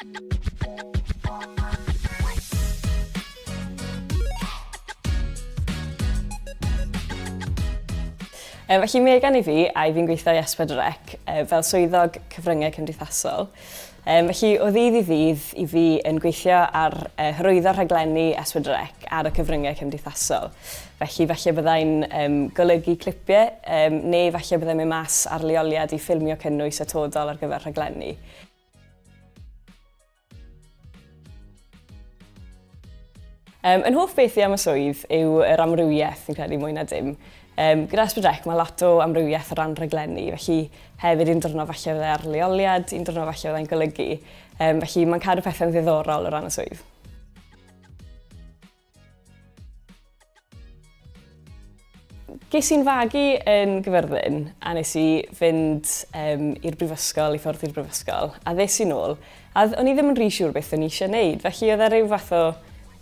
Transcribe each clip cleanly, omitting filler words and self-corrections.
Felly Megan i fi, a i fi'n gweithio i S4C fel swyddog cyfryngau cymdeithasol. Felly o ddydd i ddydd i fi yn gweithio ar hyrwyddo rhaglenni S4C ar y cyfryngau cymdeithasol. Felly falle byddai'n um, golygu clipiau, um, neu falle byddai'n mynd mas ar leoliad i ffilmio cynnwys atodol ar gyfer rhaglenni. Um, yn hoff beth i am y swydd yw yr amrywiaeth, fi'n credu, mwy na dim. Um, gyda S4C mae lot o amrywiaeth o ran rhaglenni, felly hefyd un diwrnod falle fyddai ar leoliad, un diwrnod falle fyddai'n golygu. Um, felly mae'n cadw pethau'n ddiddorol o ran y swydd. Ges i'n fagu yn Gyfyrddin a nes i fynd um, i'r brifysgol, i ffwrdd i'r brifysgol, a ddes i nôl. A o'n i ddim yn rhy siŵr beth o'n i eisiau gwneud, felly oedd e rhyw fath o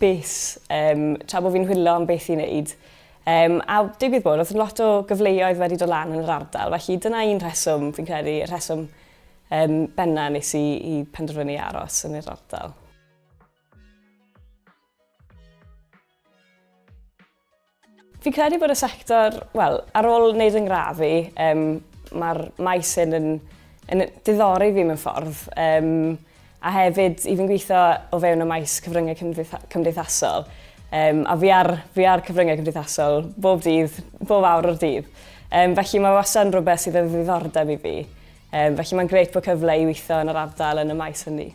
bus um, tra bod fi'n chwilio am beth i wneud. Um, a digwydd bod, oedd lot o gyfleoedd wedi dod lan yn yr ardal, felly dyna un rheswm, fi'n credu, y rheswm um, benna nes i, i penderfynu aros yn yr ardal. Fi'n credu bod y sector, wel, ar ôl wneud yng ngradd fi, um, mae'r maes hyn yn, yn diddori fi mewn ffordd. Um, a hefyd, i fi'n gweithio o fewn y maes cyfryngau cymdeithasol. Um, a fi ar, fi ar cyfryngau cymdeithasol bob dydd, bob awr o'r dydd. Um, felly mae wastad yn rhywbeth sydd o ddiddordeb i fi. Um, felly mae'n grêt bod cyfle i weithio yn yr ardal yn y maes hynny.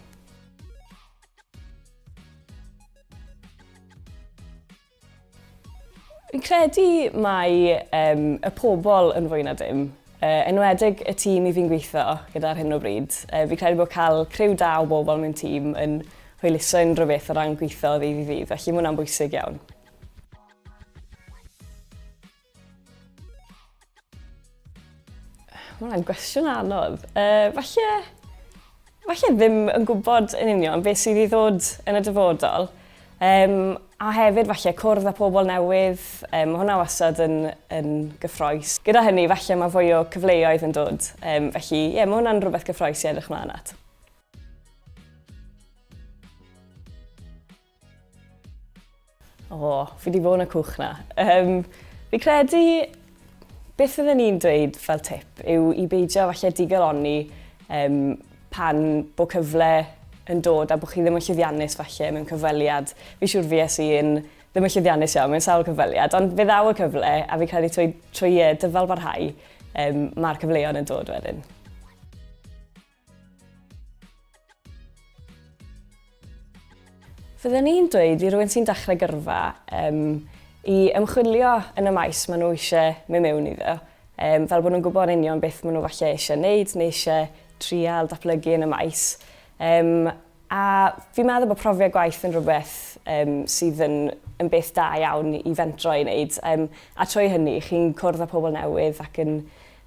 Fi'n credu mai um, y pobl yn fwy na dim. Uh, enwedig y tîm i fi'n gweithio gyda ar hyn o bryd. Uh, fi'n credu bod cael criw da o bobl mewn tîm yn hwyluso unrhyw beth o ran gweithio o ddydd i ddydd, felly mae hwnna'n bwysig iawn. Mae hwnna'n gwestiwn anodd. Uh, falle, falle ddim yn gwybod yn union beth sydd i ddod yn y dyfodol. Um, a hefyd falle cwrdd â pobl newydd, um, mae hwnna wastad yn, yn gyffroes. Gyda hynny, falle mae fwy o cyfleoedd yn dod. Um, felly, ie, yeah, mae hwnna'n rhywbeth gyffroes i edrych mlaen at. O, fi 'di bod yn y cwch 'na. Yym, fi credu beth fydden i'n dweud fel tip yw i beidio falle digalonni um, pan bo cyfle yn dod a bod chi ddim yn llwyddiannus falle mewn cyfweliad. Fi siŵr fues i yn ddim yn llwyddiannus iawn mewn sawl cyfweliad, ond fe ddaw y cyfle a fi credu trwy, trwy dyfal barhau um, mae'r cyfleon yn dod wedyn. Fydden i'n dweud i rywun sy'n dechrau gyrfa um, i ymchwilio yn y maes maen nhw eisiau mynd mewn iddo, um, fel bod nhw'n gwybod yn union beth maen nhw falle eisiau wneud neu eisiau trial datblygu yn y maes. Um, a fi'n meddwl bod profiad gwaith yn rhywbeth um, sydd yn, yn beth da iawn i fentro i wneud. Um, a trwy hynny, chi'n cwrdd â pobl newydd ac yn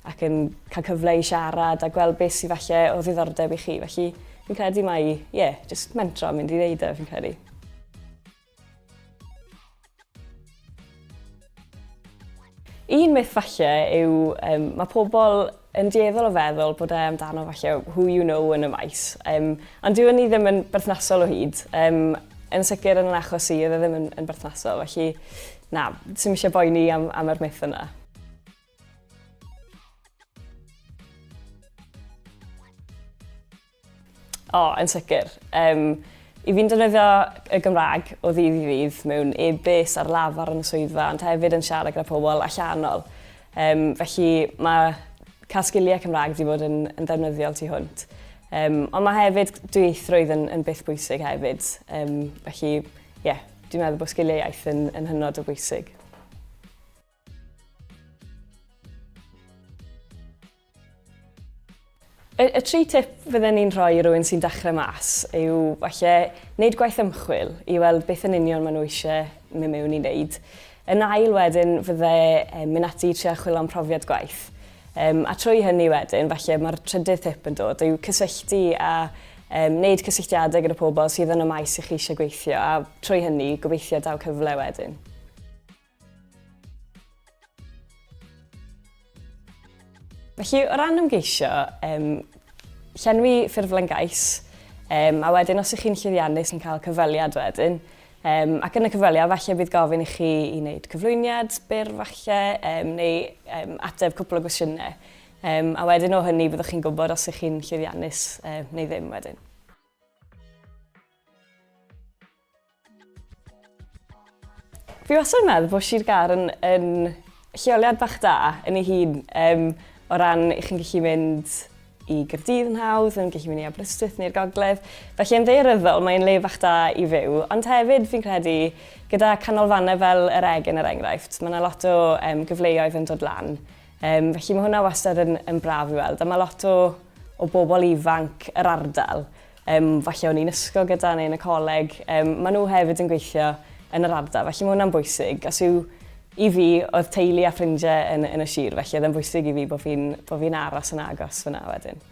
ac yn cael cyfle i siarad a gweld beth sydd falle o ddiddordeb i chi. Felly fi'n credu mai, ie, yeah, just mentro a mynd i ddeud e, fi'n credu. Un myth falle yw um, mae pobl yn dueddol o feddwl bod e amdano falle who you know yn y maes. Um, ond dyw hynny ddim yn berthnasol o hyd. Um, yn sicr yn yn achos i, oedd e ddim yn, yn berthnasol. Felly, na, sy'n eisiau boeni am, am yr myth yna. O, yn sicr. Um, I fi'n defnyddio y Gymraeg o ddydd i ddydd mewn e-bus ar lafar yn y swyddfa, ond hefyd yn siarad gyda pobl allanol. Um, felly mae cael sgiliau Cymraeg wedi bod yn, yn ddefnyddiol tu hwnt. Um, ond mae hefyd dwyieithrwydd yn, yn beth bwysig hefyd. Um, felly, ie, yeah, dwi'n meddwl bod sgiliau iaith yn, yn hynod o bwysig. Y, y tri tip fydden ni'n rhoi i rywun sy'n dechrau mas yw falle wneud gwaith ymchwil i weld beth yn union maen nhw eisiau mynd mewn i wneud. Yn ail wedyn fydde um, mynd ati i trio chwilio am profiad gwaith. Um, a trwy hynny wedyn, falle mae'r trydydd tip yn dod, yw cysylltu a um, wneud cysylltiadau gyda pobl sydd yn y maes i chi eisiau gweithio, a trwy hynny gobeithio daw cyfle wedyn. Felly, o ran ymgeisio, um, llenwi ffurflen gais, Um, a wedyn os ych chi'n llwyddiannus yn cael cyfweliad wedyn, um, ac yn y cyfweliad falle bydd gofyn i chi i wneud cyflwyniad byr falle, um, neu um, ateb cwpl o gwestiynau. Um, a wedyn o hynny byddwch chi'n gwybod os ych chi'n llwyddiannus um, neu ddim wedyn. Fi wastad yn meddwl bod Sir Gâr yn, yn lleoliad bach da yn ei hun um, o ran i chi'n gallu mynd i Gyrdydd yn hawdd, yn gallu mynd i Aberystwyth neu'r Gogledd. Felly yn ddaearyddol mae'n le bach da i fyw, ond hefyd fi'n credu gyda canolfannau fel yr Egin er enghraifft, mae yna lot o um, gyfleoedd yn dod lan. Um, felly mae hwnna wastad yn, yn braf i weld, a mae lot o, o bobl ifanc yr ardal um, falle o'n i'n ysgol gyda neu yn y coleg, um, maen nhw hefyd yn gweithio yn yr ardal, felly mae hwnna'n bwysig. Os yw i fi, oedd teulu a ffrindiau yn, yn y sir, felly oedd e'n bwysig i fi bod fi'n fi aros yn agos fyna wedyn.